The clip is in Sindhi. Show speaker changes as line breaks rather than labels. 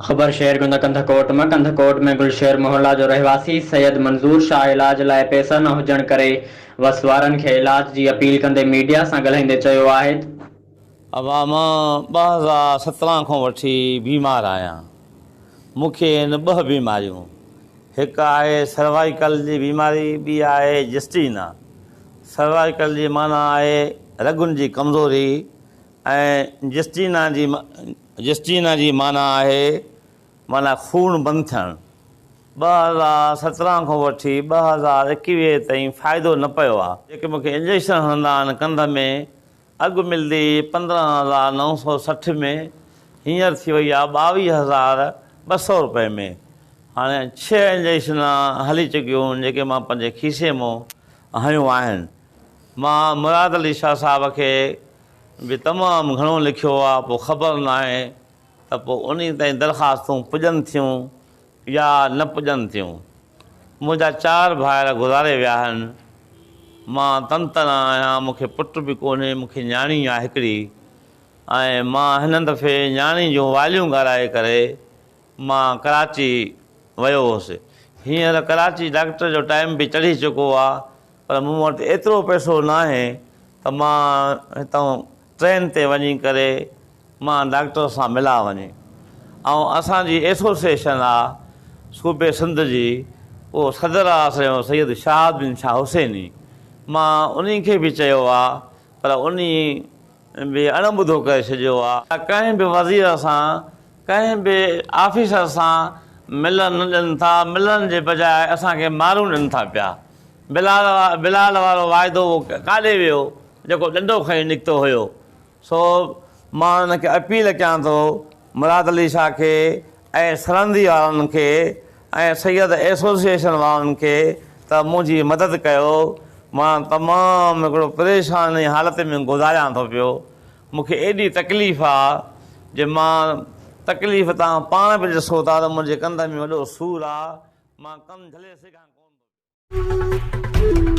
خبر شهر گند ڪنڌڪوٽ مان ڪنڌڪوٽ ۾ گلشير محلا جو رهواسي سيد منظور شاهه علاج لاء پئسا نه هجڻ ڪري وس وارن کي علاج جي اپيل ڪندي ميڊيا سان ڳالهائيندي چيو آهي ته.
ابا مان 2017 کان وٺي بيمار آهيان مون کي آهن ٻه بيماريون هڪ آهي سروائيڪل جي بيماري ٻي آهي جسٽينا سروائيڪل جي معنيٰ آهي رڳن جي ڪمزوري ۽ جسٽينا جي جسٽينا جي معنيٰ آهي معنيٰ خون بند ٿيڻ. 2017 کان وٺي 2021 تائين فائدو نه پيو آ. جيڪي مون کي انجيڪشن هڻندا آهن ڪنڌ ۾ اڳ ملدي هئي 15960 ۾ هينئر ٿي وئي آ 22200 رپئي ۾ هاڻي ڇهه انجيڪشن هلي چڪيون آهن جيڪي مان پنهنجي کيسي مون هنيون آهن. مان مراد علي شاهه صاحب کي به تمام گهڻو لکيو آ پوء خبر ناهي ته پوء انهي تائين درخواستون پڄن ٿيون يا نه پڄن ٿيون. منهنجا چار ڀائر گذاري ويا آهن. مان تن تنها آهيان مون کي پٽ به ڪونهي مون کي نياڻي آ هڪڙي ۽ مان هن دفعي نياڻي جون واليون ڳارائي ڪري مان ڪراچي ويو هوس. هينئر ڪراچي ڊاڪٽر جو ٽائيم به چڙهي چڪو آ پر مون وٽ ايترو پئسو ناهي ته مان هتان ٽرين تي وڃي ڪري مان ڊاڪٽر سان ملان وڃي ۽ اسان جي ايسوسيئيشن آ صوبي سنڌ جي اهو صدر آ اسان جو سيد شهاب الدين شاهه حسيني مان انهي کي به چيو آ پر انهي به اڻ ٻڌو ڪري ڇڏيو آ. ڪنهن به وزير سان ڪنهن به آفيسر سان ملڻ نه ڏين ٿا ملڻ جي بجاء اسان کي مارون ڏين ٿا پيا. بلال بلال وارو واعدو اهو ڪاڏي ويو جيڪو ڏنڊو کڻي نڪتو هيو. سو مان ان کي اپيل ڪيان ٿو مراد علي شاهه کي ۽ سرندي وارن کي ۽ سيد ايسوسيئيشن وارن کي ته منهنجي مدد ڪيو مان تمام هڪڙو پريشاني حالت ۾ گذاريان ٿو پيو مون کي ايڏي تڪليف آ جي مان تڪليف تان پاڻ به ڏسو ٿا ته منهنجي ڪنڌ ۾ وڏو سور آ مان ڪن جهلي سگهان ڪونه ٿو پيو.